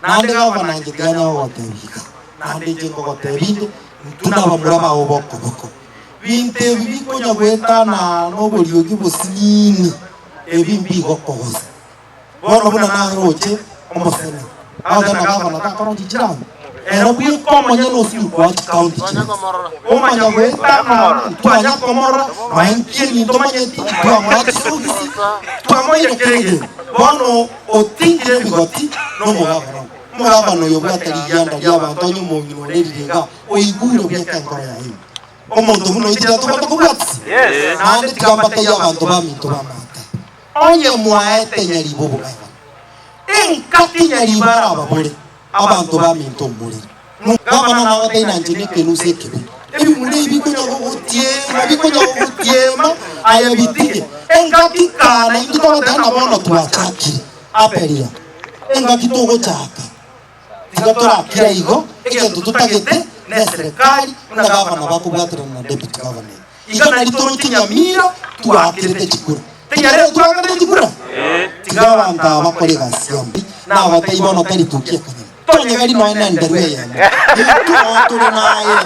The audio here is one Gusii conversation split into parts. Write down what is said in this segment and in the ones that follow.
Naende gavana inche tiganya gogotebia iga, naende inche nkogotebia inde, intwe nabamura bao b'okoboko. Binto ebi bikonya goetana noboriogi bosinini, ebi mbigokogosa. Bono buna naroche omosemi, agoteba ng'a gavana takora chichirani, ere bweka omonyene osinye koa chikaunti chionsi. Omanya goetana, ntwanya komorora, nonya nki ebinto omanyeti, ntwamoa chisogisi, twamoeire kera egento. Bono otingire ebigoti nomogabana oo. Omogabana oyo obwate rigianda ri'abanto onye omong'ina ore rirenga oigure bweka enkoro yaye ime. Omonto buna oyo tiratobwate kobwatisia? Naende tiga mbatebie abanto baminto b'amaata, onye mwaete nyaribo obogabana, engaki nyaribo arababore abanto baminto omorero. Gavana nagotebi nanche nekenuso ekebe. Ebimuna ebi bikonya gogotiema, bikonya gogotiema, aye bitige. Engaki kana intwe togoteba ng'a bono twachakire aperia, engaki togochaka tiga torakire igo, egento totagete ne eserekari buna gavana bakobwaterana na deputy governor eye. Iga nari toroche Nyamira twakerete chikura. Tenyarire twakerete chikura? Tiga abanto aba bakore egasi yabo. Nagotebi bono tari tuki ekonyene. Tonyegeri nonya nenderu eyemo. Intwe noo tore naye,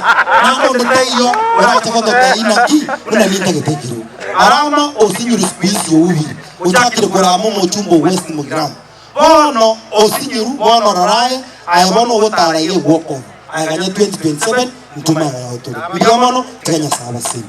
naende onde taiyo orache gototebia inaki buna nintagete ekerogo. Arama osinyirwe siku hizi oubi, ochakire korama omochumba o West Mugirango. Bono osinyirwe, bono rora aye, aye bono ogotara iga egwokobo. Aye ganya 2027 ntwe magega yao tore. Mbuya mono, tiga Nyasae abasemi.